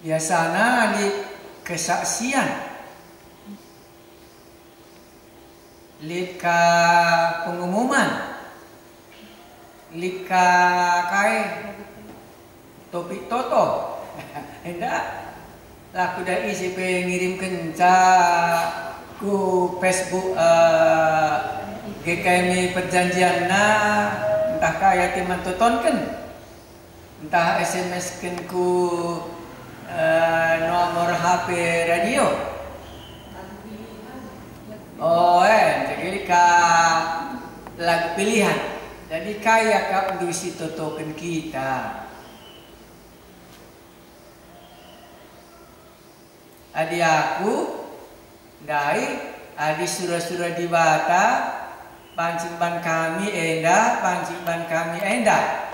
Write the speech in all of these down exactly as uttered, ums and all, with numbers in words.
Biasana lit kesaksian, lit ka pengumuman, lit ka kai, topik toto. Enda, la kuda ise pe ngirimkenca ku Facebook, eh, G K M I perjanjianna, ntah kai ate man totonken. Ntah S M S-ken ku, eh, nomor H P radio. Oh, eh, jadi ka lagu pilihan. Jadi kai akapndu si totoken kita? Adi aku, ndai, adi sura-sura Dibata, banci man kami enda, banci man kami enda.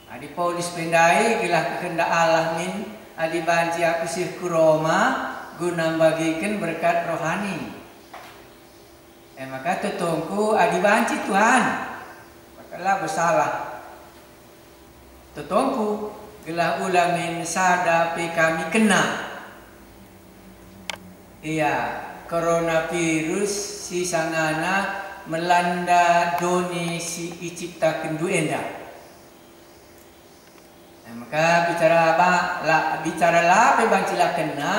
Adi Paulus pe ndai, gelah kehendak Allah min, adi banci aku seh ku Roma, guna mbagiken berkat rohani. E maka totongku, adi banci Tuhan, maka labo salah. Totongku, gelah ula min sada pe kami kena. Ia, coronavirus si sangana melanda doni si iciptakenndu enda. E maka bicara ba-, la, bicara la pe banci la kena,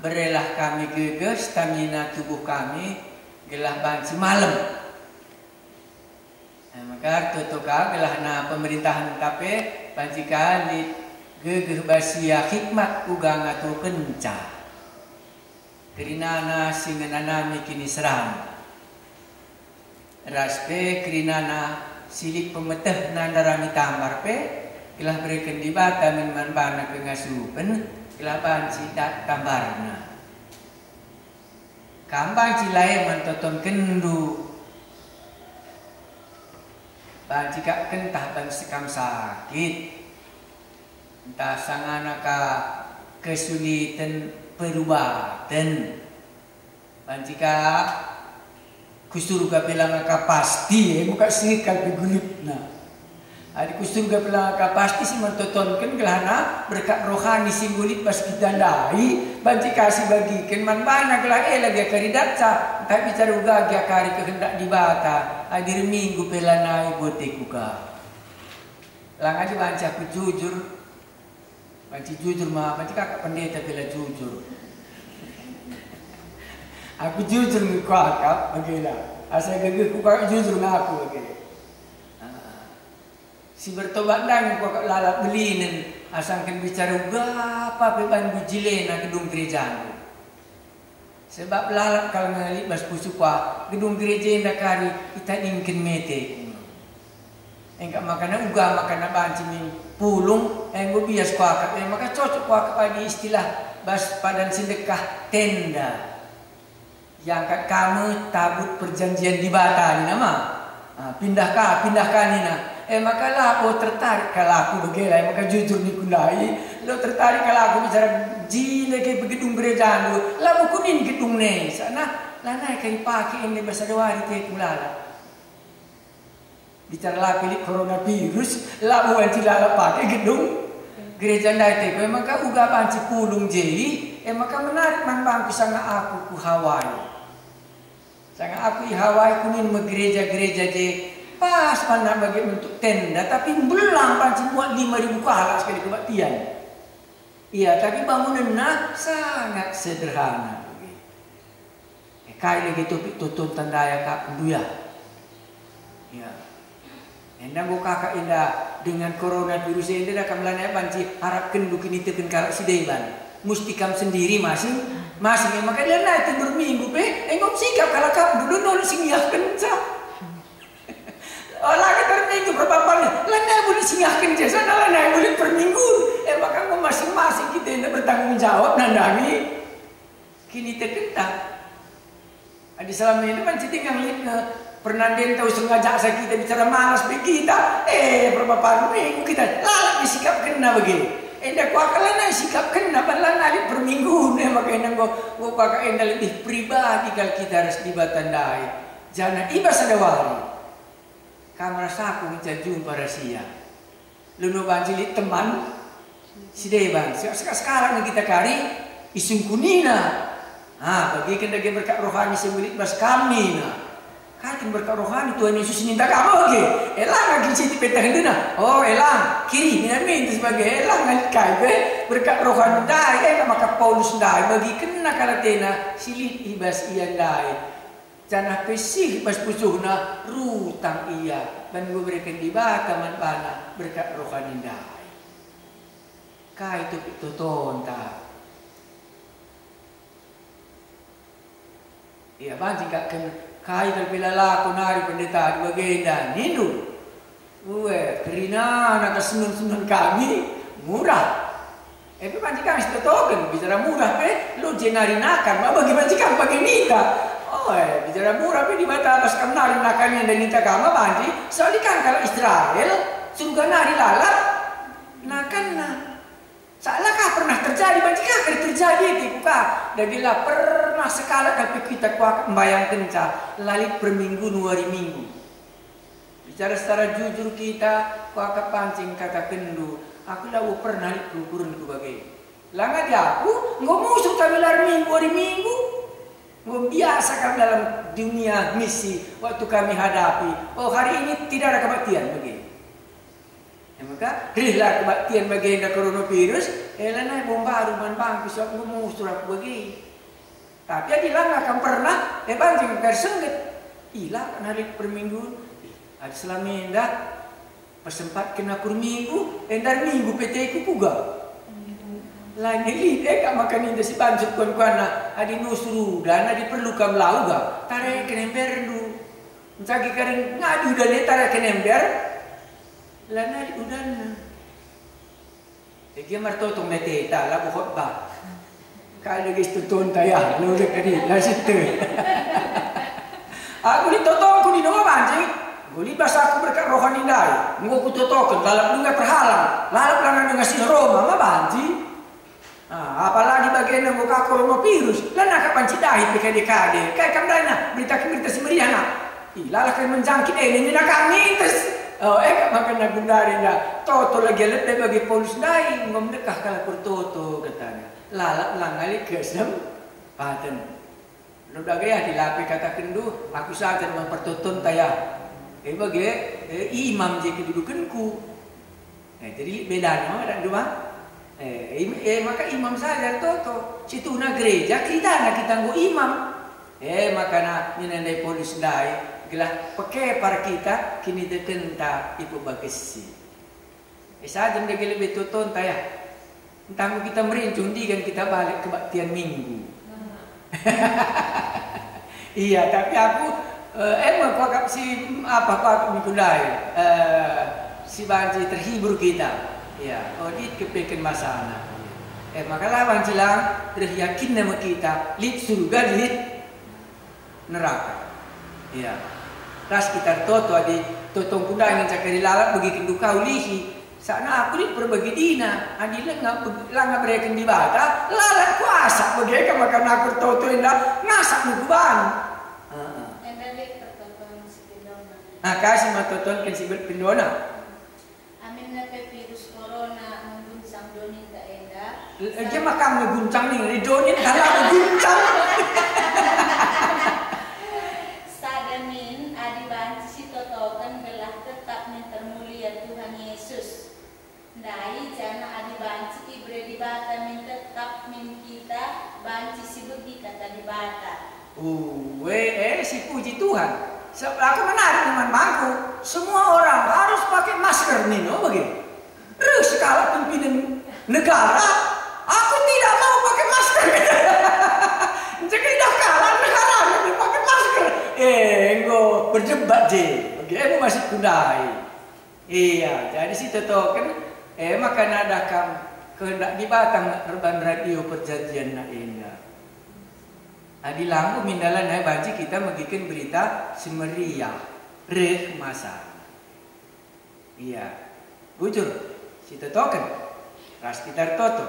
berelah kami gegeh stamina tubuh kami, gelah banci malem. E maka ertoto ka gelahna pemerintahen, tapi banci ka lit gegeh bas ia hikmat uga ngaturkenca. Kerinana si ngenanami kiniseran, ras pe kerinana si lit pemetehna ndarami tambar pe, gelah bereken Dibata min man bana kengasupen, gelah banci dat tambarna. Kam banci la e man totonkenndu, banci ka kentah banci kam sakit, ntah sangana ka kesuliten perubaten. Banci ka ku Surga pe langa ka pasti, e, muka sikal pe gulitna. Adi ku Surga pe langa ka pasti si mertotonken gelahna berkat rohani si ngulit bas kita ndai, banci ka si bagiken man bana gelah e lagi akari datca, ntah bicara uga agi akari kehendak Dibata, adi erminggu pe lanai bote kuga. Lang adi banci aku jujur, Banci jujur ma, banci kakak pendeta pe la jujur. Aku jujur nge kuakap, bagela. Asa gegehku kakak jujur ngaku bage. Ah. Si bertobat ndai nge kuakap lalap belinen, asangken bicara uga apa pe bandu jilena gedung gerejandu. Sebab lalap kal nge lit bas pusuhku, gedung gereja enda kari itadingken mete. Engka makana uga makana banci min pulung, enggo bias kuakap, e maka cocok kuakap adi istilah bas padan si ndekah tenda. Iangkat ka me tabut perjanjian Dibata nina ma. Ah, pindah ka, pindah ka nina. E maka labo tertarik kal aku bage la, e maka jujur niku ndai, labo tertarik kal aku bicara jile ke pe gedung gerejandu, labo kunin gedung ne, sana lanai ka ipake enda bas sada wari teku lalap. Bicara la pe lit coronavirus, labo banci lalap pake gedung gereja ndai teku, e maka uga banci pulung je, e maka menarik man bangku sanga aku ku Hawaii. Sanga aku i Hawaii kunin me gereja-gereja je pas mana bage bentuk tenda, tapi mbelang banci muat lima ribu kalak sekali kebaktian. Iya, tapi bangunenna sangat sederhana. E, kai lagi topik tuntun tandaya kak nduya. Ya. Enda enggo kakak enda dengan coronavirus enda dah kam lanai banci harapkenndu kiniteken kalak si deban. Musti kam sendiri masing-masing. E maka lanai timur minggu pe, enggo sikap kalak kap dulu nol sing iahkenca. Ola kita minggu perpapan, lanai boleh singahken je, sana lanai boleh per minggu. E maka enggo masing-masing kita enda bertanggung jawab nandangi kinitekenta. Adi selama ini man si tinggal lit nge pernah den tau sengaja sa kita bicara malas pe kita, eh, berapa minggu kita lalap isikapkenna bage. Enda kuakap lanai sikapkenna, ban lanai lit per minggu ne, maka enda enggo, enggo kuakap enda lebih pribadi kal kita ras Dibata ndai. Janah i bas sada wari, kam ras aku ngenca jumpa ras ia. Labo banci lit teman, Si deban, se-, se-, sekalak nge kita kari, isungkunina. Ah, bagiken dage berkat rohani si mbelin bas kam nina. Kai kin berkat rohani Tuhan Yesus ninta kam oge? Elang agi citi petahendena. Oh, elang, kiri, nina minta sebagai elang, ngalih kai be berkat rohani ndai, eh, maka Paulus ndai, bagikenna kal atena si lit i bas ia ndai. Janah pesih bas pusuhna rutang ia, ban enggo ibereken Dibata man bana berkat rohani ndai. Kai topik totonta? Ia banci kak ken kai kal pe la lako nari pendeta bagenda, nindu. Ue, kerinana ka senun-senun kami, murah. E pe banci kami sitotoken, bicara murah pe, lo jenari nakan, ma bagi banci kam bage nita. Oe, bicara murah pe Dibata bas kam nari nakan enda ninta kam ma banci, soal ikam kalak Israel, surga nari lalap, nakanna. Sa la ka pernah terjadi, banci ka kari terjadi ate ku ka. Dage la pernah sekalak kal pe kita kuakap mbayangkenca la lit perminggun wari Minggu. Bicara secara jujur kita, kuakap banci ngkatakenndu, aku labo pernah lit perukurenku bage. La ngadi aku, enggo musur kami la erminggu wari Minggu. Enggo biasa kami dalam dunia misi waktu kami hadapi, oh, hari ini tidak ada kebaktian bage. E maka, rehlah kebaktian bagenda coronavirus, e lanai bo mbaru man bangku, sabap enggo musur aku bage. Tapi adi langa kam pernah, e banci ka ersengget. Ila kan hari perminggun, adi selama enda, persempatken aku erminggu, enda erminggu pe ate ku kuga. Lain lit, e kak maka ninta si banci kuan-kuanna, adi nusur udan, adi perlu kam lau ga, tareken emberndu. Ncagi kari ngadi udan e tareken ember, lanai udanna. Dage martotong me ateta, labo khotbah. Kai dage si totonta ya, lo dage kari, la sitte. Aku lit totongku di doma banci, enggo lit bas aku berkat rohani ndai, enggo kutotoken, lalap denga terhalang, lalap langa denga si Roma, ma banci. Ah, apalagi bagenda enggo ka coronavirus, lanai kap banci dahi pe kade-kade. Kai kam ndai na, beritaken Berita Si Meriah na. Ih, la lah kai menjangkit e, nina kam ngintes. Oh, e kap maka na gundari nda. Toto lagi lebe bagi Paulus ndai, enggo mendekah kalak pertoto, katana. Lalap langa lit kesempaten. Lo dage ya, adi la pe katakenndu, aku saja man pertotonta ya. E bage, e, imam je kedudukenku. E, jadi bedana ma dua. E, im-, e, maka imam saja ertoto. Situhuna gereja, kita na kita enggo imam. E, maka na nina ndai Paulus ndai, gelah pekepar kita kinitekenta ipebagesi. E, saja ndai lebe totonta ya. Ntah enggo kita merincuh, ndigan kita balik kebaktian Minggu. Iya, tapi aku, eh, emang kuakap si, apa, kuakap minggu ndai, eh, si banci terhibur kita. Iya, oh, lit kepeken masana. Eh, maka la banci lang, reh yakinna me kita, lit surga, lit neraka. Iya. Ras kita ertoto adi totongku ndai ngenca kari lalap bagi kendu kau lihi. Sakna aku lit perbagidina, adi langa beg-, langa bereken Dibata, lalap kuasa bage ka maka nakur toto enda ngasak me kuban. Heeh. Enda lit pertoton si pindonan. Ah, kasih matotonken si berpindonan. Aminna pe virus corona mengguncang doninta enda. Eh, dia maka mengguncang nih, di donin dalam mengguncang. Sada min adi banci sitotoken gelah tetap min termulia Tuhan Yesus. Ndai janah adi banci ibere Dibata min tetap min kita banci sibegi kata Dibata. Uwe, eh, sipuji Tuhan. Sebab aku menarik dengan bangku. Semua orang harus pakai masker nih, no, bagi. Terus kalau pimpinan negara, aku tidak mau pakai masker. Jadi dah kalah negara lebih pakai masker. Eh, enggo berdebat je. Oke, aku masih kundai. Iya, jadi sitotoken, eh, maka nadah kam kehendak Dibata nge erban radio perjanjian na enda. Adi lang enggo mindalan nai banci kita megiken Berita Si Meriah, reh masa. Iya, bujur, sitotoken, ras kita ertoto.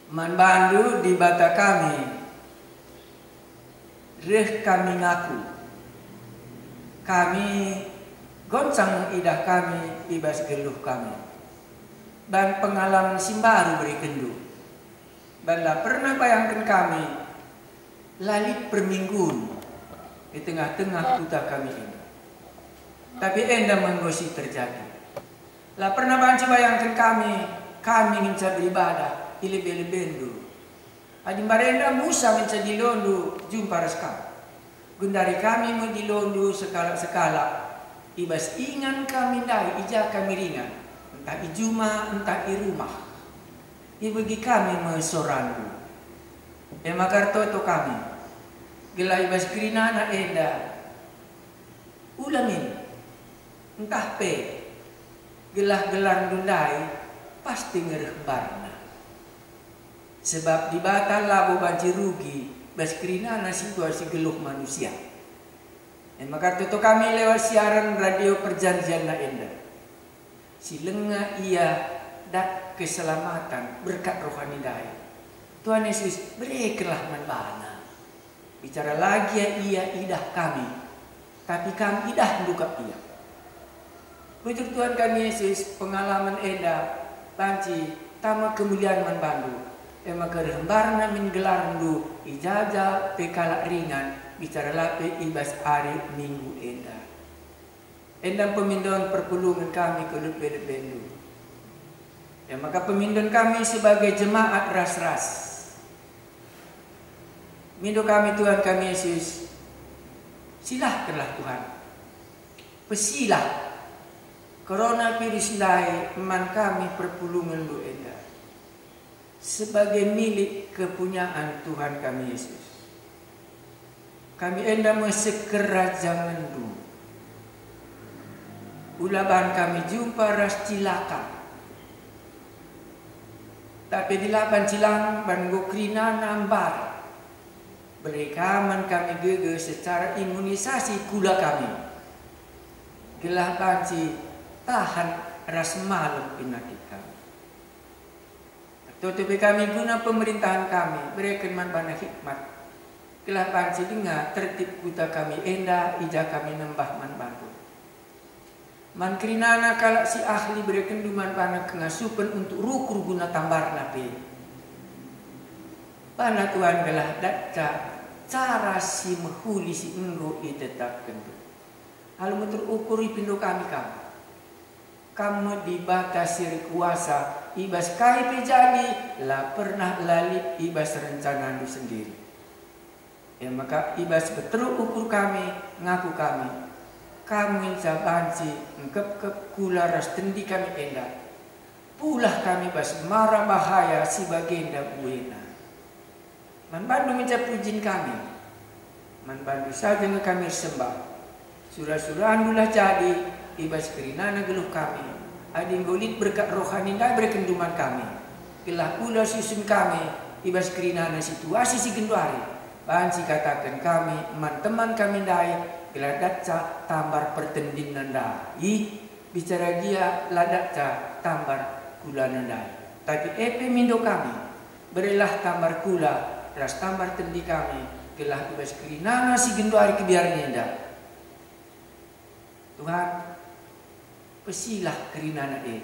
Man bandu Dibata kami, reh kami ngaku, kami goncang idah kami i bas geluh kami. Ban pengalaman si mbaru berekenndu. Ban la pernah bayangken kami la lit perminggun i tengah-tengah kuta kami enda. Tapi enda me enggo si terjadi. La pernah banci bayangken kami, kami ngenca beribadah i lebe-lebendu. Adi mbarenda Musa ngenca dilondu jumpa ras kam. Genduari kami me dilondu sekalak-sekalak, i bas ingan kami ndai i ja kami ringan, ntah i juma ntah i rumah. Ibegi kami me sorandu. E maka ertoto kami, gelah i bas kerinana enda ula min, ntah pe gelah gelarndu ndai pasti nge reh mbarna. Sebab Dibata labo banci rugi bas kerinana situasi geluh manusia. E maka ertoto kami lewat siaran radio perjanjianna enda. Si langa ia dat keselamatan berkat rohani ndai. Tuhan Yesus, berekenlah man bana. Bicara la gia ia idah kami, tapi kam idahndu kap ia. Bujur Tuhan kami Yesus, pengalaman enda banci tama kemulian man bandu. E maka reh mbarna min gelarndu i ja-ja pe kalak ringan, bicara la pe i bas ari Minggu enda. Enda pemindon perpulungen kami ku lebe-lebendu. E maka pemindon kami sebagai jemaat ras-ras. Mindo kami Tuhan kami Yesus, silahkenlah Tuhan. Pesilah coronavirus ndai man kami perpulungenndu enda. Sebagai milik kepunyaan Tuhan kami Yesus. Kami enda me sekerajangenNdu. Ula ban kami jumpa ras cilaka. Tapi adi la banci lang ban enggo kerinana mbar, bere Kam man kami gegeh secara imunisasi kula kami, gelah banci tahan ras malem penakit kami. Ertoto pe kami guna pemerintahan kami, bereken man bana hikmat, gelah banci denga tertib kuta kami enda i ja kami nembah man bandu. Man kerinana kalak si ahli berekenNdu man bana kengasupen untuk rukur guna tambarna pe. Bana Tuhan gelah datca cara si mehuli si enggo itetapkenNdu. Alu me terukur ipindo kami Kam. Kam me Dibata si erkuasa, i bas kai pe jadi, la pernah la lit i bas rencanandu sendiri. E maka i bas beteruk ukur kami, ngaku kami, Kam ngenca banci engkepkep kula ras tendi kami enda. Pulah kami bas mara bahaya si bagenda buena. Man bandu ngenca pujin kami. Man bandu saja nge kami ersembah. Sura-surandulah jadi i bas kerinana geluh kami. Adi enggo lit berkat rohani ndai berekenndu man kami, gelah ula susun kami i bas kerinana situasi si genduari. Banci kataken kami man teman kami ndai, gelah datca tambar pertendinna ndai. Bicara gia la datca tambar kulana ndai, tapi e pe mindo kami, berelah tambar kula ras tambar tendi kami, gelah i bas kerinana si genduari kebiaren enda. Tuhan, pesilah kerinana e,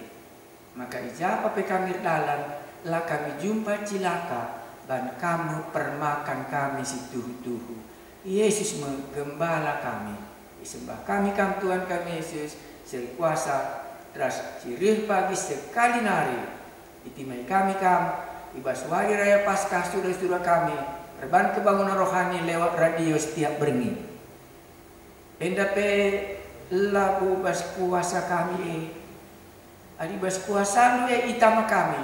maka i ja pe kami erdalan, la kami jumpa cilaka, ban Kam me permakan kami si tuhu-tuhu. Yesus me gembala kami. Isembah kami Kam, Tuhan kami Yesus, si erkuasa, ras si reh pagi sekali nari. Itimai kami Kam, i bas Wari Raya Paskah sura-sura kami, erban kebangunan rohani lewat radio setiap berngi. Enda pe labo bas kuasa kami e, adi bas kuasaNdu e itama kami,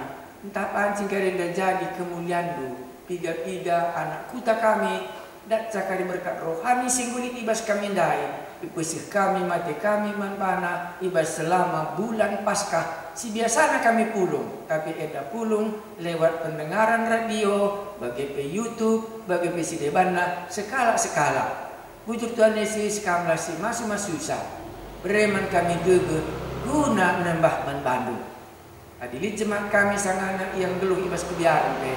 ntah banci engkai enda jadi kemulianNdu, piga-piga anak kuta kami, datca kari berkat rohani si enggo lit i bas kami ndai, ipeseh kami mate kami man bana i bas selama bulan Paskah, si biasana kami pulung, tapi enda pulung lewat pendengaran radio, bage pe YouTube, bage pe si debanna, sekalak-sekalak. Bujur Tuhan Yesus, Kamlah si masu-masusa. Bere man kami gegeh guna nembah man bandu. Adi lit jemaat kami sangana ia nggeluh i bas kebiaren pe,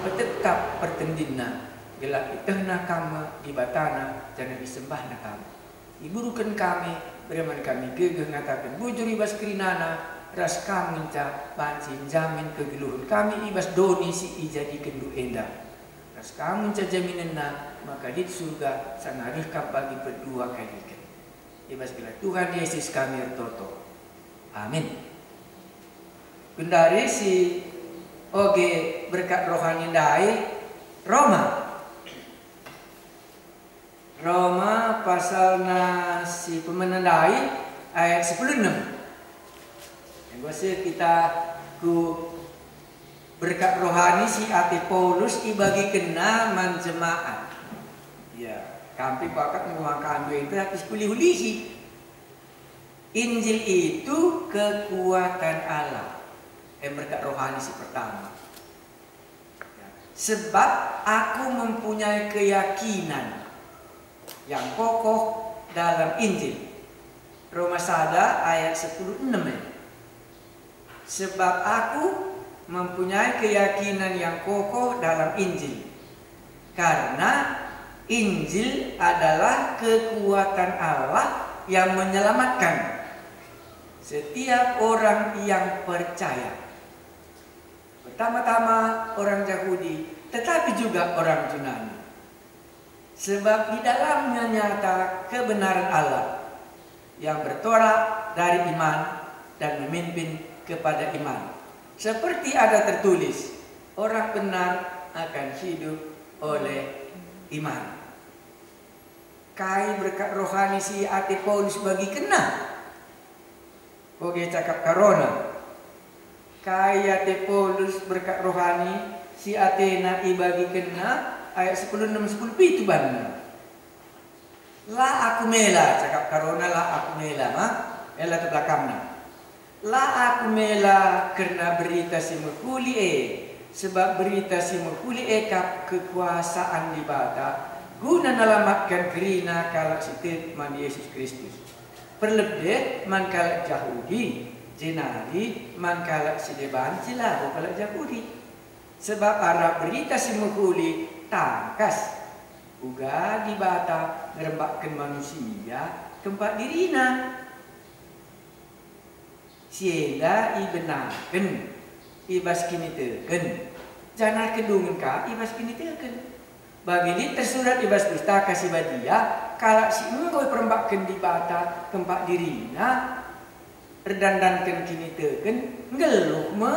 petetap pertendinna, gelah ietehna Kam me Dibatana, janah isembahna Kam. Iburuken kami, bere man kami gegeh ngataken bujur i bas kerinana, Ras Kam ngenca banci njamin kegeluhen kami i bas doni si ijadikenndu enda. Ras Kam ngenca jaminenna maka lit Surga sanga reh Kam bagi peduakaliken. I bas gelar Tuhan Yesus kami ertoto. Amin. Gundari si oge berkat rohani ndai, Roma. Roma pasalna si pemena ndai, ayat sepuluh enam. Enggo seh kita ku berkat rohani si ate Paulus ibagikenna man jemaat. Ya, kam pe bakat nguangkandu enda, tapi sikulihulihi. Injil itu kekuatan Allah. Eh, berkat rohani si pertama. Ya. Sebab aku mempunyai keyakinan yang kokoh dalam Injil. Roma sada ayat sepuluh enam, ya. Sebab aku mempunyai keyakinan yang kokoh dalam Injil, karena Injil adalah kekuatan Allah yang menyelamatkan setiap orang yang percaya. Pertama-tama orang Jahudi, tetapi juga orang Junani. Sebab di dalamnya nyata kebenaran Allah yang bertolak dari iman dan memimpin kepada iman. Seperti ada tertulis, "Orang benar akan hidup oleh iman." Kai berkat rohani si ate Paulus bagikenna? Oge cakap karona. Kai ate Paulus berkat rohani si atena ibagikenna, ayat sepuluh enam sepuluh pitu banna. La aku mela, cakap karona la aku mela, ma? Ela teblakamna. La aku mela kerna Berita Si Mehuli e, sebab Berita Si Mehuli e kap kekuasaan Dibata guna nalamatken kerina kalak si tek man Yesus Kristus. Perlebe man kalak Jahudi, jenari man kalak si deban si labo kalak Jahudi. Sebab arah Berita Si Mehuli tangkas uga Dibata ngerembakken manusia kempak dirina. Si enda ibenaken i bas kiniteken, janah kedungen ka i bas kiniteken. Bagi lit tersurat i bas Pustaka Si Badia, kalak si enggo iperembakken Dibata kempak dirina, erdandanken kiniteken, nggeluh me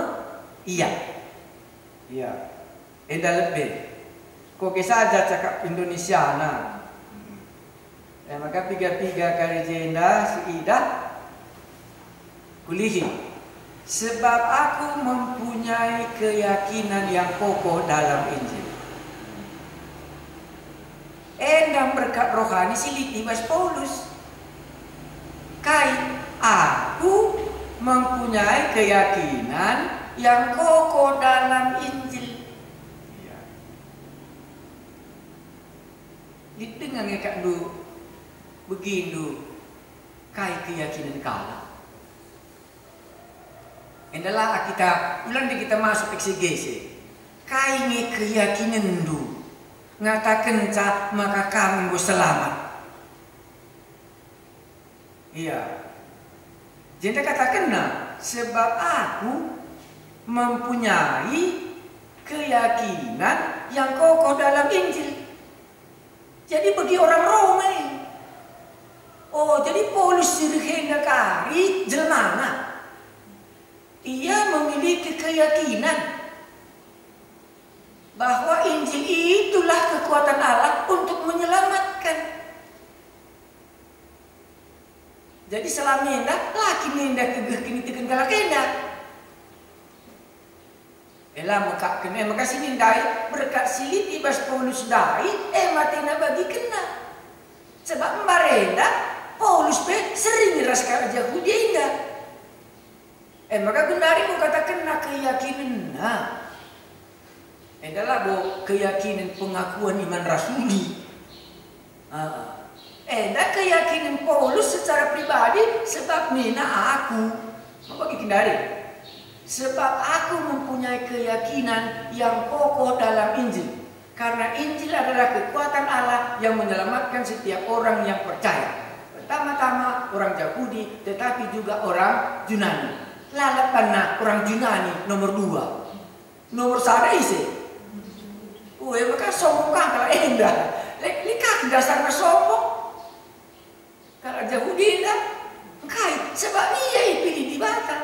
ia. Ya. Enda lebe. Koge saja cakap Indonesiana. E maka piga-piga kari jenda si idah kulihi. Sebab aku mempunyai keyakinan yang kokoh dalam Injil. Enda berkat rohani si lit i bas Paulus. Kai, aku mempunyai keyakinan yang kokoh dalam Injil. Ya. Lit denga nge kakndu begindu kai keyakinen kalak. Endalah kita, ulande kita masuk eksegese. Kai nge keyakinenndu ngatakenca maka kam enggo selamat? Iya. Jenda katakenna, sebab aku mempunyai keyakinan yang kokoh dalam Injil. Jadi bagi orang Roma ini. Oh, jadi Paulus si rehenda kari jelmana. Ia memiliki keyakinan bahwa Injil itulah kekuatan Allah untuk menyelamatkan. Jadi selama enda, la kin enda kegeh kiniteken kalak enda. Ela mekapken e maka si ndai berkat si lit i bas Paulus ndai, e matena bagikenna. Sebab mbarenda Paulus pe sering ras kalak Jahudi enda. E maka genari kukatakenna keyakinenna. Enda labo keyakinen pengakuan iman rasuli. Ah. Enda keyakinen Paulus secara pribadi sebab nina aku. Maka genari. Sebab aku mempunyai keyakinan yang kokoh dalam Injil. Karena Injil adalah kekuatan Allah yang menyelamatkan setiap orang yang percaya. Pertama-tama orang Jahudi, tetapi juga orang Junani. Lalap banna orang Junani nomor dua. Nomor sada ise? Ue, maka sombong ka kalak enda. Lek, lek ka dasarna sombong. Kalak Jahudi enda, engkai? Sebab ia ipilih Dibata.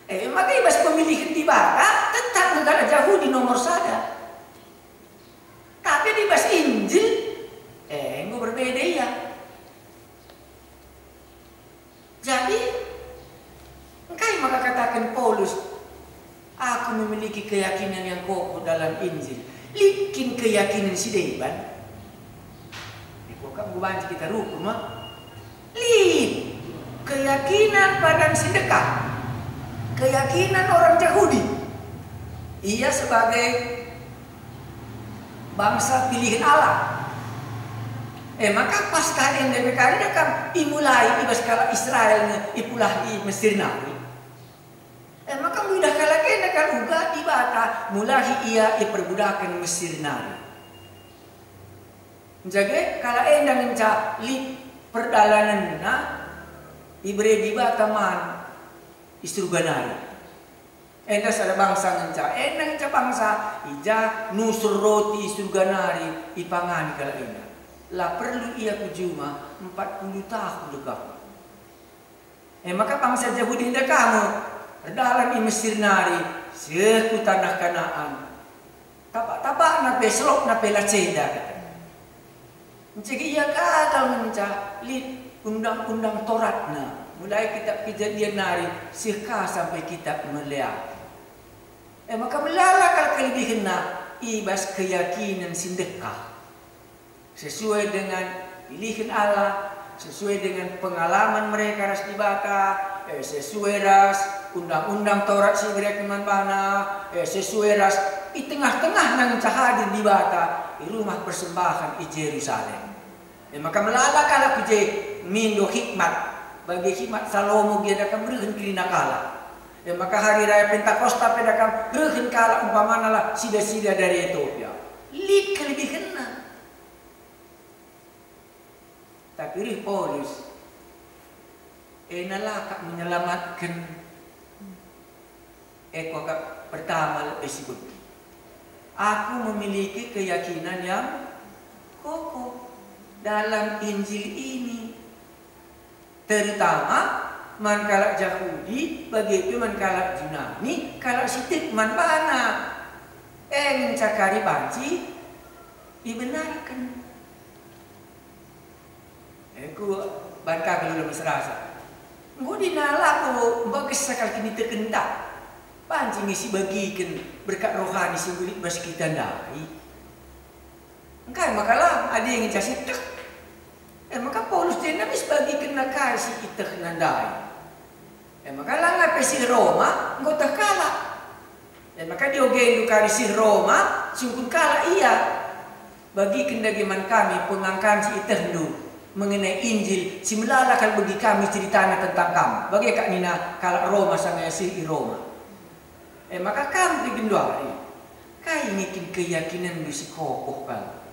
Eh, maka i bas pemilihen Dibata, tetap nge kalak Jahudi nomor sada. Tapi di bas Injil, eh, enggo berbeda ia. Jadi, engkai maka kataken Paulus, "Aku memiliki keyakinan yang kokoh dalam Injil." Lit kin keyakinan si deban? Iko kan banci kita rukur, ma? Lit. Keyakinan padan si ndekah. Keyakinan orang Jahudi. Ia sebagai bangsa pilihen Allah. E maka Paskah enda pe kari dekam imulai i bas kalak Israel nge ipulahi Mesir nari. E maka mudah kalak enda kal uga Dibata mulahi ia i perbudaken Mesir nari. Njage kalak enda ngenca lit perdalanenna ibere Dibata man i Surga nari. Enda sada bangsa ngenca, enda ngenca bangsa i ja nusur roti i Surga nari ipangani kalak enda. La perlu ia ku juma empat puluh tahun dekah. E maka bangsa Jahudi enda ka me erdalan i Mesir nari seh ku tanah Kanaan. Tapak-tapakna pe, selopna pe la ceda, kata. Mencegi ia gagal ngenca lit undang-undang Toratna, mulai kitab Kejadian nari seh ka sampai kitab Meleaki. E maka melala kal kelebihenna i bas keyakinen si ndekah. Sesuai dengan pilihen Allah, sesuai dengan pengalaman mereka ras Dibata, eh, sesuai ras undang-undang Taurat si ibereken man bana, eh, sesuai ras i tengah-tengahna ngenca hadir Dibata i rumah persembahan i Jerusalem. Eh, maka melala kalak ku je mindo hikmat, bage hikmat Salomo gia dekam rehen kerina kalak. Eh, maka hari raya Pentakosta pe dekam rehen kalak umpamana la sida-sida dari Etiopia. Lit kelebihenna. Tapi reh Paulus, ena la kap menyelamatken, e kuakap pertama lebe si begi. Aku memiliki keyakinan yang kokoh dalam Injil ini, terutama man kalak Jahudi, bage pe man kalak Junani, kalak si tek man bana. E ngenca kari banci ibenarken. E, ku ban ka kal ula mesrasa. Enggo dina labo mbagesa kal kinitekenta. Banci nge sibagiken berkat rohani si enggo lit bas kita ndai. Engkai maka la adi ngenca si tek? E maka Paulus jenda me sibagikenna kai si itehna ndai. E maka langa pe seh Roma enggo teh kalak. E maka diogendu kari seh Roma, sungkun kalak ia. Bagiken dage man kami pengangkan si itehndu mengenai Injil si melala kal begi kami ceritana tentang kam. Bage kak nina kalak Roma sanga seh i Roma. E maka kam pe genduari, kai nge kin keyakinenndu si kokoh kal?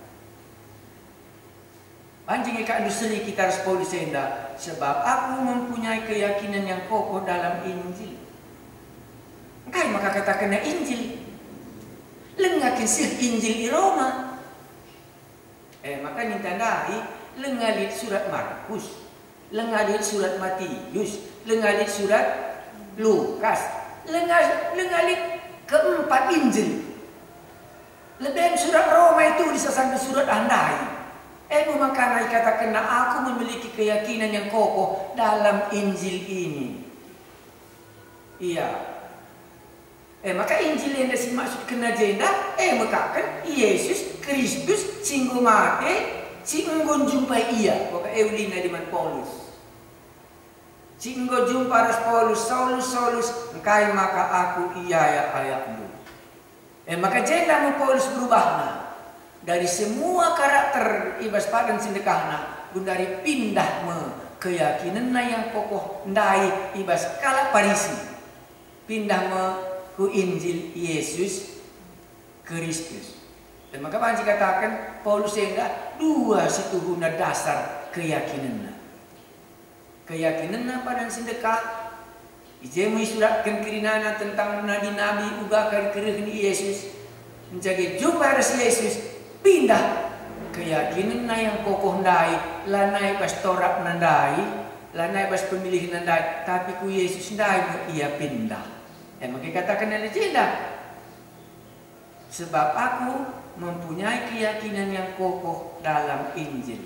Banci nge kak nduseri kita ras Paulus enda, sebab aku mempunyai keyakinan yang kokoh dalam Injil. Engkai maka katakenna Injil? Lenga kin seh Injil i Roma? E maka ninta ndai, lenga lit surat Markus, lenga lit surat Matius, lenga lit surat Lukas, lenga, lenga lit keempat Injil. Leben surat Roma itu disasangken surat ah ndai. E me maka ikatakenna, "Aku memiliki keyakinan yang kokoh dalam Injil ini." Ia. E maka Injil enda si maksudkenna jenda, e mekaken Yesus Kristus si enggo mate, si enggo njumpai ia. Maka e ulina diman Paulus. Si enggo jumpa ras Paulus, "Saulus, Saulus, engkai maka aku iayak-ayakndu?" E maka jenda me Paulus berubahna dari semua karakter i bas padan si ndekahna, genduari pindah me keyakinenna yang kokoh ndai i bas kalak Parisi. Pindah me ku Injil Yesus Kristus. E maka banci kataken Paulus enda dua situhuna dasar keyakinenna. Keyakinenna padan si ndekah, I je me isuratken kerinana tentang nabi-nabi uga kari kerehen Yesus. Njage jumpa ras Yesus, pindah keyakinenna yang kokoh ndai, lanai bas Toratna ndai, lanai bas pemilihenna ndai, tapi ku Yesus ndai me ia pindah. E maka ikataken i jenda, "Sebab aku mempunyai keyakinan yang kokoh dalam Injil."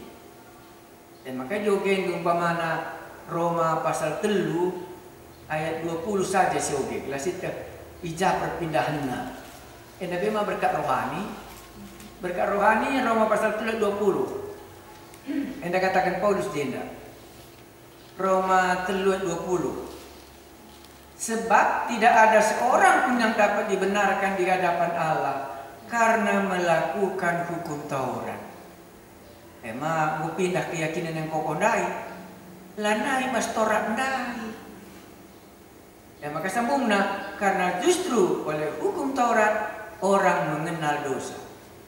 E maka jogendu umpamana Roma pasal telu ayat dua puluh saja sioge, gelah sieteh i ja perpindahenna. Enda pe ma berkat rohani. Berkat rohani, Roma pasal telu ayat dua puluh. Enda kataken Paulus jenda. Roma telu ayat dua puluh. "Sebab tidak ada seorang pun yang dapat dibenarkan di hadapan Allah karena melakukan hukum Taurat." Ema enggo pindah keyakinan yang kokoh ndai, lanai bas Torat ndai. Ema kesambungna, karena justru oleh hukum Taurat orang mengenal dosa.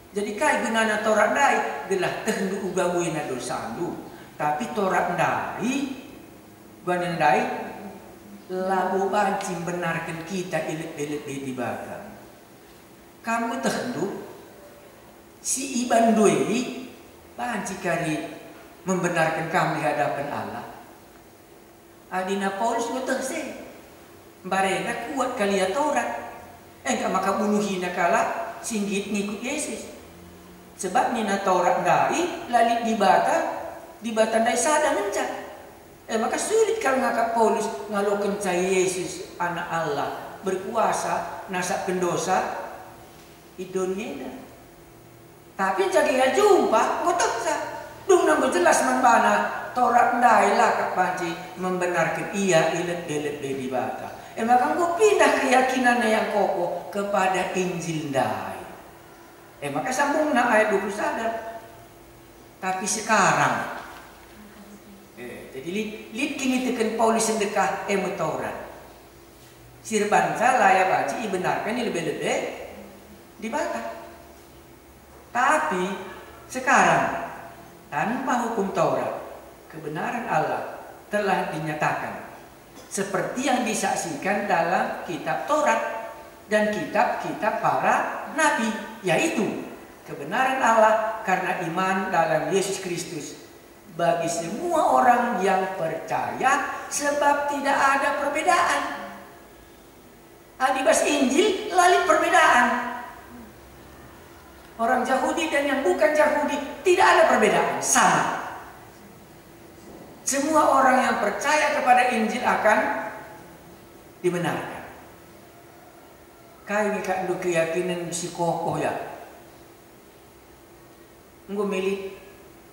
Jadi kai gunana Torat ndai? Gelah tehndu uga buena dosandu. Tapi Torat ndai, gunana ndai, labo banci mbenarken kita i lebe-lebe Dibata. Kam ngetehndu, si iban ndai banci kari membenarken kam di hadapan Allah. Adina Paulus ngeteh se, mbarenda kuat kal ia Torat, engka maka bunuhina kalak si nggit ngikut Yesus. Sebab nina Torat ndai, "La lit Dibata, Dibata ndai sada ngenca." E maka sulit kal ngakap Paulus ngalokenca Yesus Anak Allah, berkuasa nasapken dosa i doni enda. Tapi njage ia jumpa, enggo tehsa. Dungna enggo jelas man bana, Torat ndai la kap banci membenarken ia i lebe-lebe Dibata. E maka enggo pindah keyakinanna yang kokoh kepada Injil ndai. E maka sambungna ayat dua puluh sada. Tapi sekarang, eh, jadi lit, lit kiniteken Paulus sendekah, e me Taurat. Si erbanca la ia banci ibenarken i lebe-lebe Dibata. Tapi sekarang, tanpa hukum Taurat, kebenaran Allah telah dinyatakan, seperti yang disaksikan dalam kitab Taurat dan kitab-kitab para nabi, yaitu kebenaran Allah karena iman dalam Yesus Kristus bagi semua orang yang percaya, sebab tidak ada perbedaan. Adi bas Injil la lit perbedaan. Orang Jahudi dan yang bukan Jahudi, tidak ada perbedaan, sama. Semua orang yang percaya kepada Injil akan dibenarkan. Kai nge kak ndu keyakinan si kokoh ya? Enggo milik.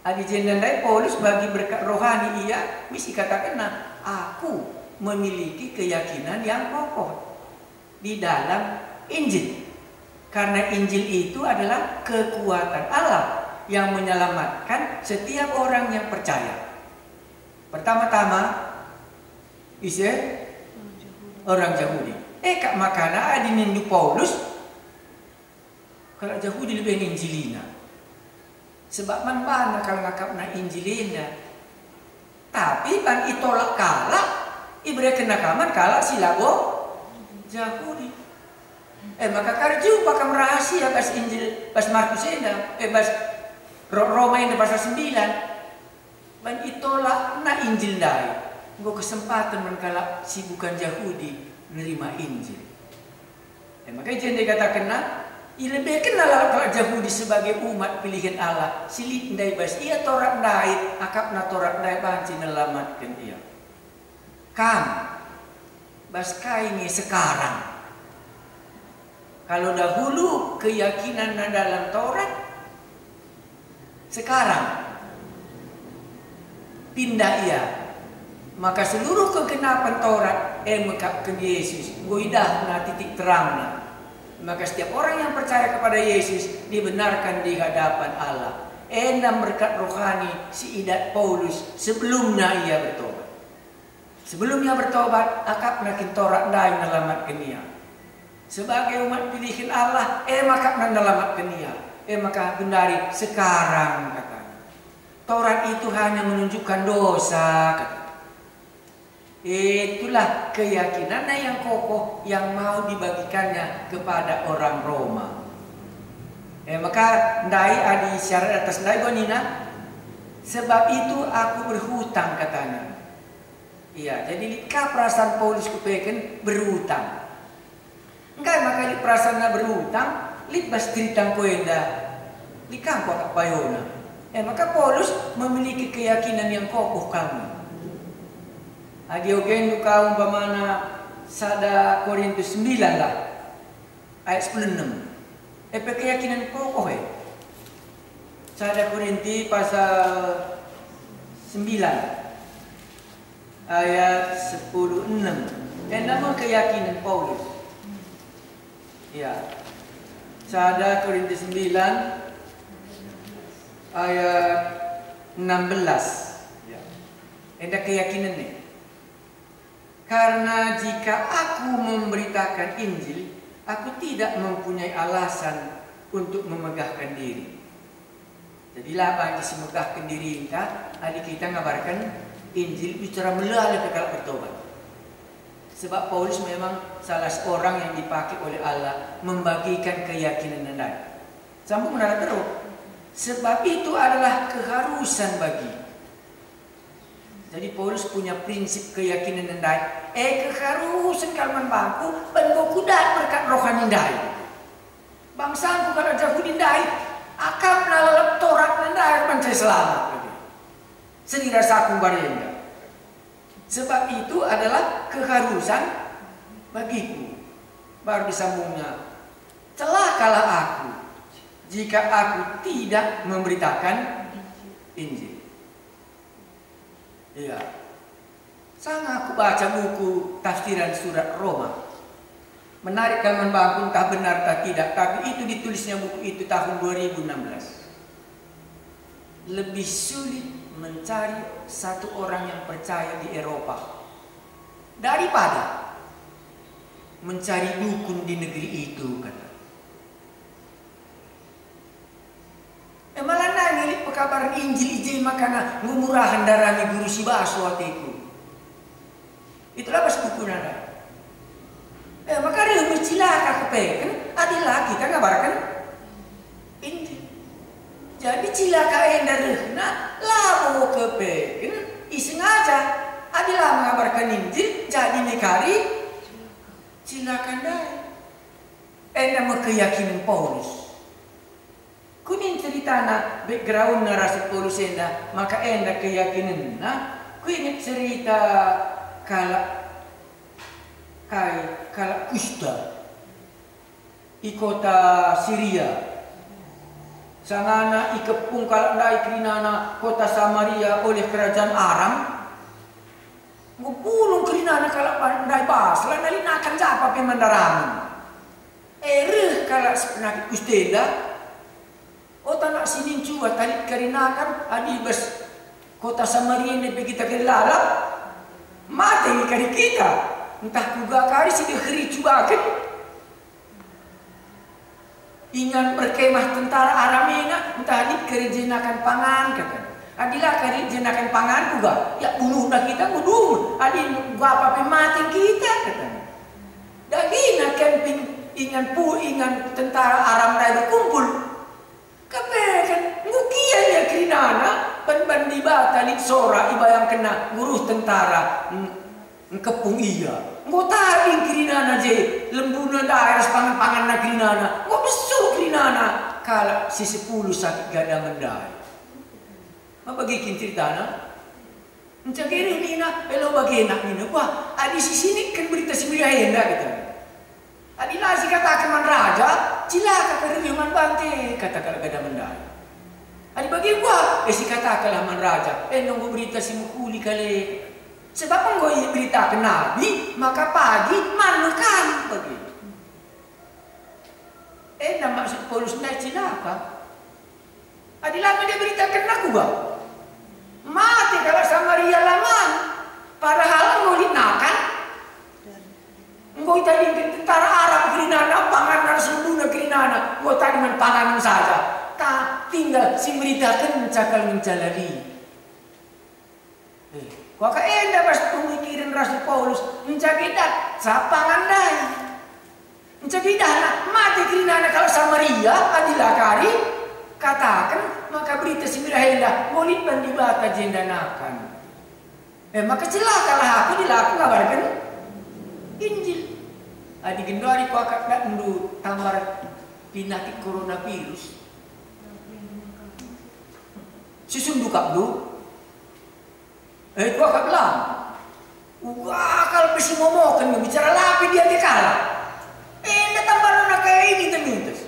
Adi jenda ndai Paulus bagi berkat rohani ia, mis ikatakenna, "Aku memiliki keyakinan yang kokoh di dalam Injil." Karena Injil itu adalah kekuatan Allah yang menyelamatkan setiap orang yang percaya. Pertama-tama, ise? Orang Jahudi. E kak makana adi nindu Paulus, kalak Jahudi lebe ninjilina. Sebab man bana kal ngakapna Injil enda. Tapi ban itolak kalak, iberekenna ka man kalak si labo Jahudi. E maka kari jumpa kam rahasia bas Injil, bas Markus enda, e bas Ro-, Roma enda pasal sembilan. Ban itolakna Injil ndai, enggo kesempaten man kalak si bukan Jahudi nerima Injil. E maka i jenda ikatakenna, ilebekenna lalap kalak Jahudi sebagai umat pilihen Allah, si lit ndai bas ia Taurat ndai, akapna Taurat ndai banci nelamatken ia. Kam, bas kai nge sekarang? Kalau dahulu keyakinanna dalam Taurat, sekarang pindah ia, maka seluruh kegenapan Taurat e mekapken Yesus, enggo idahna titik terangna. Maka setiap orang yang percaya kepada Yesus dibenarkan di hadapan Allah. Enda berkat rohani si idat Paulus sebelumna ia bertobat. Sebelum ia bertobat, akapna kin Taurat ndai nelamatken ia. Sebagai umat pilihen Allah, e maka nelamatken ia. E maka gendari sekarang, katanya. Taurat itu hanya menunjukkan dosa, katanya. Itulah keyakinanna yang kokoh yang mau dibagikannya kepada orang Roma. E maka ndai adi syarat atas ndai gua nina, "Sebab itu aku berhutang," katanya. Iya, jadi lit ka perasaan Paulus kupeken berhutang. Engkai maka lit perasaanna berhutang, lit bas cerita engko enda, lit ka engko akap payona. E maka Paulus memiliki keyakinan yang kokoh kal. Adi ogendu ka umpamana sada Korintus sembilan lah, ayat sepuluh enem. E pe keyakinan kokoh e. Sada Korinti pasal sembilan ayat sepuluh enem. Enda me keyakinan Paulus. Ya. Sada Korinti sembilan ayat enam belas. Ya. Enda keyakinan nih. Karena jika aku memberitakan Injil, aku tidak mempunyai alasan untuk memegahkan diri. Jadi la banci si megahken dirinta adi kita ngabarken Injil bicara melala pe kalak bertobat. Sebab Paulus memang salah seorang yang dipakai oleh Allah membagikan keyakinan ndai. Sambung nara terus. Sebab itu adalah keharusan bagi. Jadi Paulus punya prinsip keyakinan ndai, e keharusen kal man bangku, ben enggo kudat berkat rohani ndai. Bangsangku kalak Jahudi ndai, akapna lalap Torat ndai banci selamat. Seni rasaku mbarenda. Sebab itu adalah keharusan bagiku. Baru disambungnya, celakalah aku jika aku tidak memberitakan Injil. Iya. Sanga aku baca buku tafsiran surat Roma. Menarik kal man bangku, entah benar entah tidak, tapi itu ditulisnya buku itu tahun dua ribu enam belas. Lebih sulit mencari satu orang yang percaya di Eropa daripada mencari dukun di negeri itu, kata. E, malah nai ngilit pekabaren Injil i je makana enggo murahen ndarami guru si baso ateku. Itulah bas buku nanda. E, maka reh me cilaka kepeken adi la kita ngabarken Injil. Jadi cilaka enda rehna labo kepeken isengaja. Adi la mengabarken Injil, jadi me kari cilaka ndai. Enda me keyakinen Paulus. Kuning ceritana, backgroundna rasul Paulus enda, maka enda keyakinenna. Kuinget cerita kalak kai, kalak Kusta i kota Siria. Sangana ikepung kalak ndai kerinana kota Samaria oleh kerajaan Aram. Enggo pulung kerinana kalak ndai bas, lanai nakan japa pe man daramen. E reh kalak si penakit kusta enda. Ota nak sinincuba talit kari nakan, adi bas kota Samaria ndai pe kita kari lalap, mate nge kari kita. Ntah kuga kari si deheri cubaken. Ingan berkemah tentara Aram ena, ntah lit kari je nakan pangan, kata. Adi la kari je nakan pangan, kuga? Ya, bunuhna kita ngudung. Adi bapa pe mate kita, kata. Dagina kemping ingan pu ingan tentara Aram ndai berkumpul. Kepeken, enggo kian ia kerinana, ban-ban Dibata lit sora ibayangkenna guruh tentara, mm, ngkepung ia. Enggo tading kerinana je, lembuna ndai ras pangan-panganna kerinana, enggo besuk kerinana kalak si sepuluh sakit gadam ndai. Ma bage kin ceritana? Nca gereh nina, elo bage nak nina, "Wah, adi sisinikken berita si meriah enda," kata. "Adi la sikataken man raja, cilaka kari man bante," kata kalak gadam ndai. "Adi bage, wah, e sikatakenlah man raja, enda enggo berita si mehuli kale. Sebab enggo iberitaken nabi, maka pagi man me kam bage." Enda maksud Paulus ndai cilaka. Adi la me diberitakenna kuga? Mate kalak Samaria la man, padahal enggo lit nakan. Enggo itadingken tentara Aram kerinana, pangan ras lembuna kerinana, enggo tading man panganen saja. Ta tinggal si meritakenca kal ngenca la lit. Eh, kuaka enda bas pemikiren Rasul Paulus, nca kin datca pangan ndai. Nca kin idahna mate kerinana kalak Samaria adi la kari kataken maka Berita Si Meriah enda enggo lit ban Dibata jenda nakan. E maka celakalah aku adi la aku ngabarken Injil. Adi genduari kuakap datndu tambar pinakit coronavirus, susun dukapndu. Eh, kuakap lang. Uga kal pe si momoken nge bicara lape dia ke kalak. Enda tambarna kai ini temintes.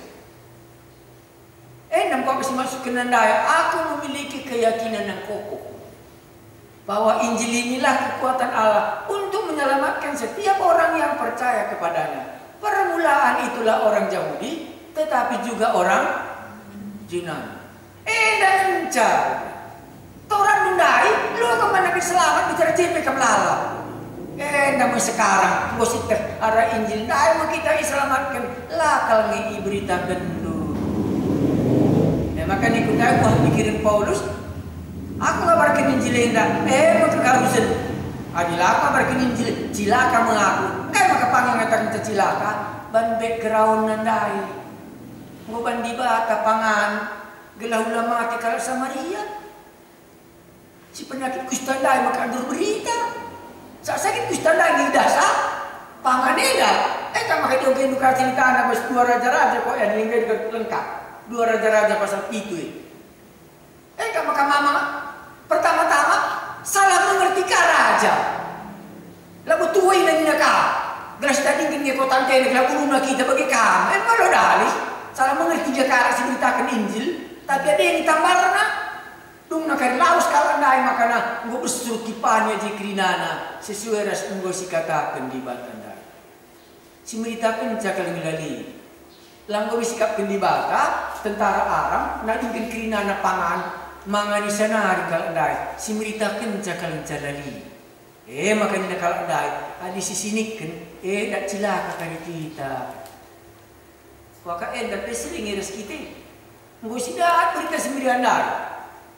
Enda engkau si masuk ke nandai, aku memiliki keyakinan yang kokoh bahwa Injil inilah kekuatan Allah untuk menyelamatkan setiap orang yang percaya kepadanya. Permulaan itulah orang Jahudi, tetapi juga orang Junani. Enda ngenca. Toran ndai, lo kemana kin selamat bicara jepe kam lalap. Enda me sekarang, enggo sieteh arah Injil ndai me kita iselamatken, la kal nge iberitaken dulu. E maka nikut ndai buah pikiren Paulus, aku ngabarken Injil enda, e me kegarusen. Adi la aku ngabarken Injil, cilaka me aku. Engkai maka pangan ngataken cilaka? Ban background ndai. Enggo ban Dibata pangan gelah ula mate kalak Samaria. Si penyakit kusta ndai maka ndur berita. Sa sakit kusta ndai ngidah sa pangan enda. Enda maka diongke nuka ceritana bas dua Raja-raja kok ya, diongke lengkap. Dua Raja-raja pasal pitu e. Enda maka mama pertama-tama salah mengerti ka raja. Labo tuhu ina nina ka, gelah sitadingken nge kota ntena gelah bunuhna kita bage kam. E malo dalis, salah mengerti gia kalak si beritaken Injil, tapi adi nge tambarna. Dungna kari lawes kalak ndai makana enggo besur kipanya je kerinana sesuai ras enggo sikataken Dibata ndai. Si meritakenca kal nge la lit. La enggo isikapken Dibata, tentara Aram, nadingken kerinana pangan, mangan isa nari kalak ndai, si meritakenca kal nge la lit. E maka nina kalak ndai, adi sisinikken, e dat cilaka kari kita. Waka enda pe sering ras kita. Enggo sidat Berita Si Meriah ndai.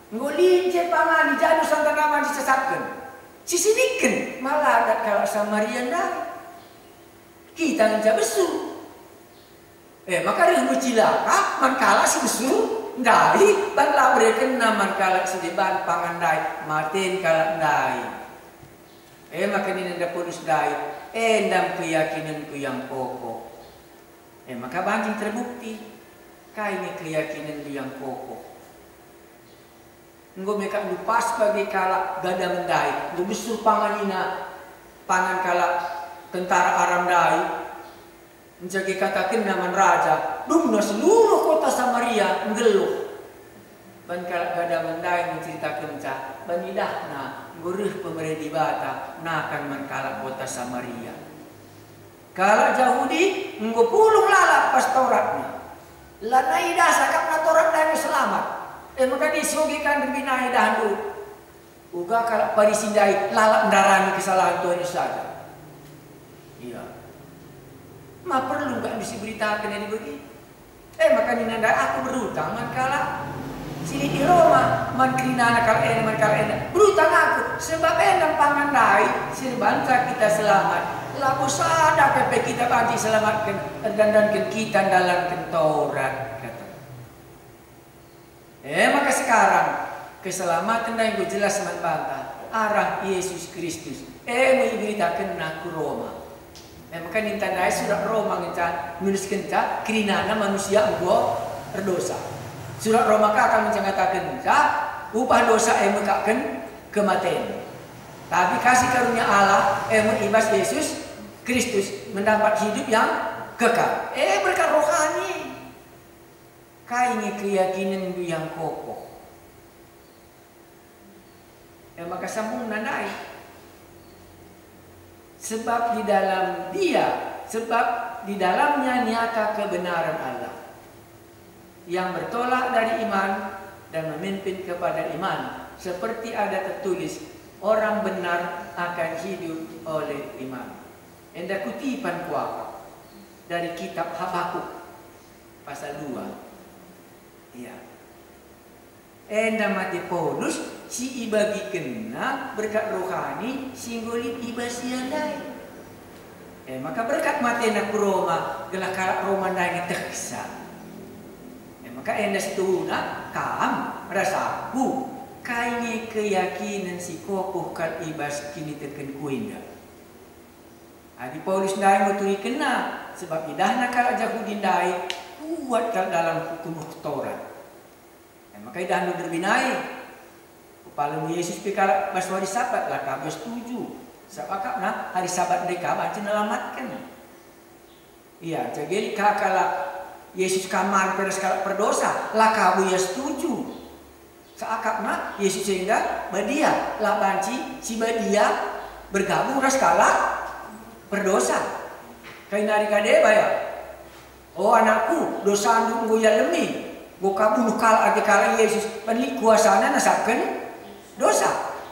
Enggo lit je pangan i ja dosanta banci sesatken. Sisinikken, malah dat kalak Samaria ndai. Kita ngenca besur. E maka reh me cilaka man kalak si besur ndai, ban la berekenna man kalak si deban pangan ndai, maten kalak ndai. E maka nina enda Paulus ndai, enda me keyakinenku yang kokoh. E maka banci terbukti kai nge keyakinenndu yang kokoh. Enggo me kak ndu pas bage kalak Gadamen ndai, enggo besur pangan ina, pangan kalak tentara Aram ndai. Nca katakenna man raja, dungna seluruh kota Samaria nggeluh. Ban kalak Gadamen ndai menceritakenca, ban idahna enggo reh pemere Dibata nakan man kalak kota Samaria. Kalak Jahudi enggo pulung lalap pas Tauratna. Lanai idahsa kap na Taurat ndai enggo selamat. E maka disoge kan rembina idahndu. Uga kalak Parisi ndai lalap ndarami kesalahen Tuhan Yesus saja. Iya. Ma perlu kak diberitaken adi bagi? E maka nina ndai, aku berutang man kalak si lit i Roma, man kerinana kalak enda, man kalak enda. Berutang aku, sebab enda pangan ndai si erbanca kita selamat. Labo sada pe pe kita banci selamatken, erdandanken kita ndalanken Taurat, kata. E maka sekarang, keselamaten ndai enggo jelas man banta, arah Yesus Kristus. E me iberitakenna ku Roma. E maka ninta ndai surat Roma ngenca nuliskenca kerinana manusia enggo erdosa. Surat Roma kata ngenca ngatakenca, upah dosa e me kaken kematen. Tapi kasih karunia Allah e me i bas Yesus Kristus mendapat hidup yang kekal. E berkat rohani. Kai nge keyakinenndu yang kokoh? E maka sambungna ndai. Sebab di dalam Dia, sebab di dalamnya nyata kebenaran Allah yang bertolak dari iman dan memimpin kepada iman, seperti ada tertulis, "Orang benar akan hidup oleh iman." Enda kutipan kuakap dari kitab Habakuk pasal dua. Iya. Enda mate Paulus si ibagikenna berkat rohani si enggo lit i bas ia ndai. E maka berkat matena ku Roma, gelah kalak Roma ndai ngetehsa. E maka enda situhuna kam ras aku, kai nge keyakinen si kokoh kal i bas kinitekenku enda? Adi Paulus ndai nguturikenna, sebab idahna kalak Jahudi ndai kuat kal dalam hukum Torat. E maka idahndu derbi nai. Pepalem Yesus pe kalak bas wari Sabat, la ka be setuju. Sabap akapna hari Sabat ndai ka banci nelamatken. Ia, cageli ka kalak Yesus ka man pe ras kalak perdosa, la ka be ia setuju. Seakapna Yesus enda badia, la banci si badia bergabung ras kalak perdosa. Kai nari ka deba ya? O anakku, dosandu enggo ialemi. Enggo ka bunuh kalak ate kalak Yesus, penlik kuasana nasapken dosa.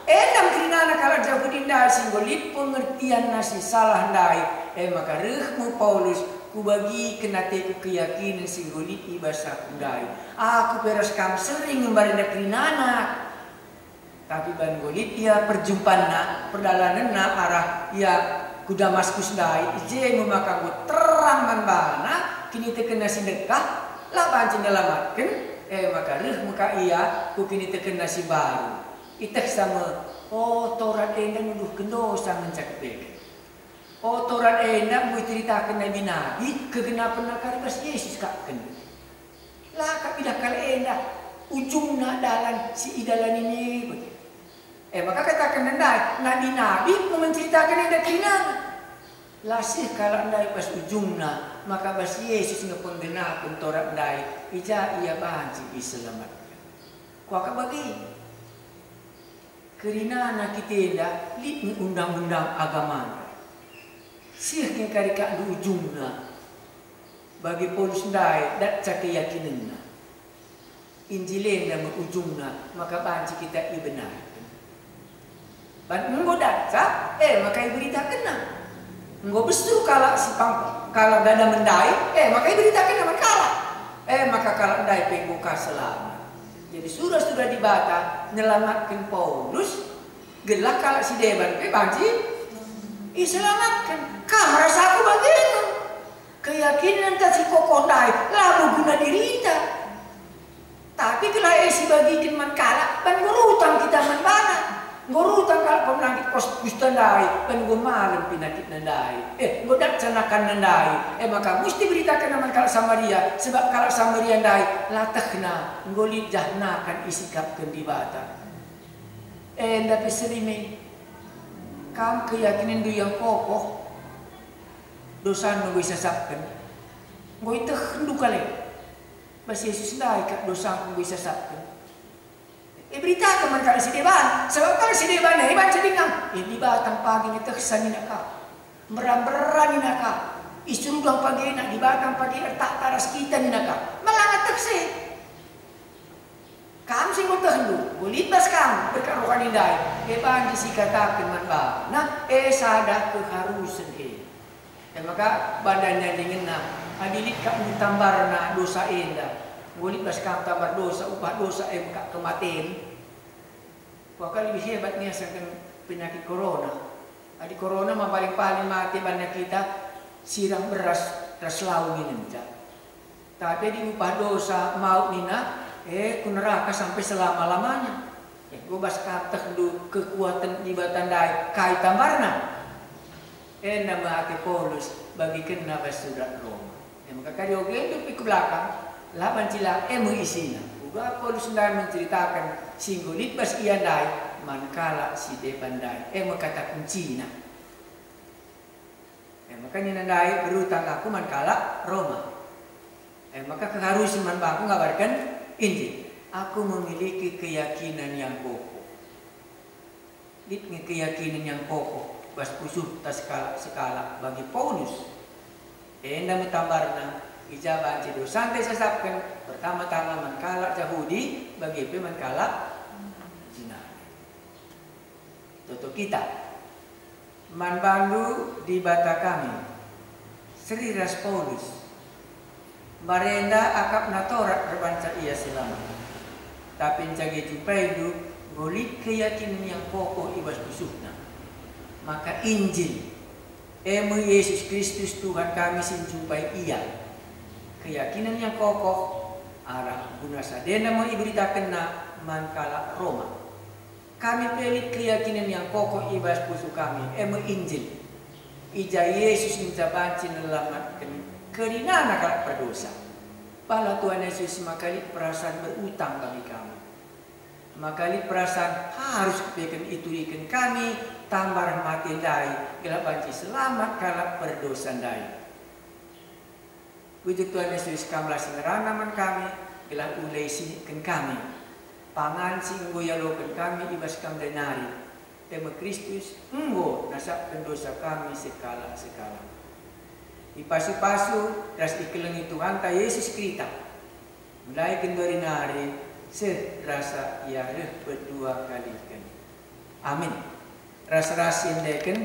Enda me kerinana kalak Jahudi ndai si enggo lit pengertianna si salah ndai, e maka reh me Paulus, kubagiken ateku keyakinen si enggo lit i bas aku ndai. Aku pe ras kam sering ngembarenda kerinana. Tapi ban enggo lit ia perjumpanna, perdalanenna arah ia ku Damaskus ndai, i je me maka enggo terang man bana kinitekenna si ndekah, la banci nelamatken, e maka reh me ka ia ku kinitekenna si mbaru. Itehsa me, o, Torat enda nuduhken dosa ngenca kepeken. O, Torat enda enggo iceritaken nabi-nabi kegenapenna kari bas Yesus kap kende. La kap idah kalak enda ujungna dalan si idalani nebe. E maka kataken ndai, nabi-nabi enggo menceritaken enda kerinana. La seh kalak ndai bas ujungna, maka bas Yesus nge penggenapen Torat ndai, i ja ia banci iselamatken. Kuakap bage. Kerinana kita enda lit nge undang-undang agamanta. Seh nge kari kak ujungna. Bagi Paulus ndai datca keyakinenna. Injil enda me ujungna maka banci kita ibenarken. Ban enggo datca, e maka iberitakenna. Enggo besur kalak si pang-, kalak dada mendai, e maka iberitakenna man kalak. E maka kalak ndai pe enggo ka selamat. Jadi sura-sura Dibata nyelamatken Paulus, gelah kalak si deban pe banci iselamatken. Kam ras aku bage nge. Keyakinenta si kokoh ndai labo guna dirinta. Tapi gelah e sibagiken man kalak, ban nggo rutang kita man bana. Nggo rutang kalak pemenangkit kos kusta ndai, ban nggo malem penakitna ndai. Eh, nggo datca nakanna ndai. E maka musti beritakenna man kalak Samaria, sebab kalak Samaria ndai la tehna, enggo lit jah nakan isikapken Dibata. Enda pe seri me, kam keyakinenndu yang kokoh, dosandu enggo isasapken, enggo itehndu kal e. Bas Yesus ndai kap dosangku enggo isasapken. Iberitaken man kalak si deban, sabap kalak si deban e banci denga, eh, Dibata pagi ngetehsa nina ka. Mbera-mbera nina ka. Isuruh pagi nak Dibata pagi ertakta ras kita nina ka. Melanga tehsa. Kam si enggo tehndu, enggo lit bas kam berkat rohani ndai, e banci sikataken man bana, e sada keharusen e. E maka bana nandingenna, adi lit kap tambarna dosa enda, enggo lit bas kam tambar dosa, upah dosa e me kap kematen. Kuakap lebih hebat nge asangken penyakit corona. Adi corona ma paling-paling mate bana kita sirang beras ras lau nginenca. Tapi adi upah dosa maut nina, eh, ku neraka sampai selama-lamanya. Eh, enggo bas kam tehndu kekuaten Dibata ndai kai tambarna? Enda me ate Paulus bagikenna bas surat Roma. E maka kari ogendu pe ku belakang, la banci la e me isina. Uga Paulus ndai menceritaken si enggo lit bas ia ndai man kalak si deban ndai. E me kata kuncina. E maka nina ndai, berutang aku man kalak Roma. E maka keharusen man bangku ngabarken Injil. Aku memiliki keyakinan yang kokoh. Lit nge keyakinen yang kokoh bas pusuhta sekalak-sekalak bagi Paulus. Enda me tambarna, i ja banci dosanta isasapken, pertama-tama man kalak Jahudi, bage pe man kalak Junani. Toto kita. Man bandu Dibata kami, seri ras Paulus. Mbarenda akapna Torat erbanca ia selamat. Tapi njage jumpaindu enggo lit keyakinen yang kokoh i bas pusuhna, maka Injil, e me Yesus Kristus Tuhan kami si njumpai ia. Keyakinen yang kokoh arah guna sadena me iberitakenna man kalak Roma. Kami pe lit keyakinen yang kokoh i bas pusuh kami, e me Injil. I ja Yesus ngenca banci nelamatken kerinana kalak perdosa. Bala Tuhan Yesus maka lit perasan berutang bagi kami. Maka lit perasan harus kepeken ituriken kami tambah mate ndai, gelah banci selamat kalak perdosa ndai. Bujur Tuhan Yesus, Kamlah si ngerana man kami, gelah ulai siniken kami. Pangan si enggo ialoken kami i bas Kam ndai nari, e me Kristus, enggo nasapken dosa kami sekalak-sekalak. Ipasu-pasu ras ikelengi Tuhanta Yesus kita, mulai genduari nari seh rasa Ia reh pedua kaliken. Amin. Ras-ras siendeken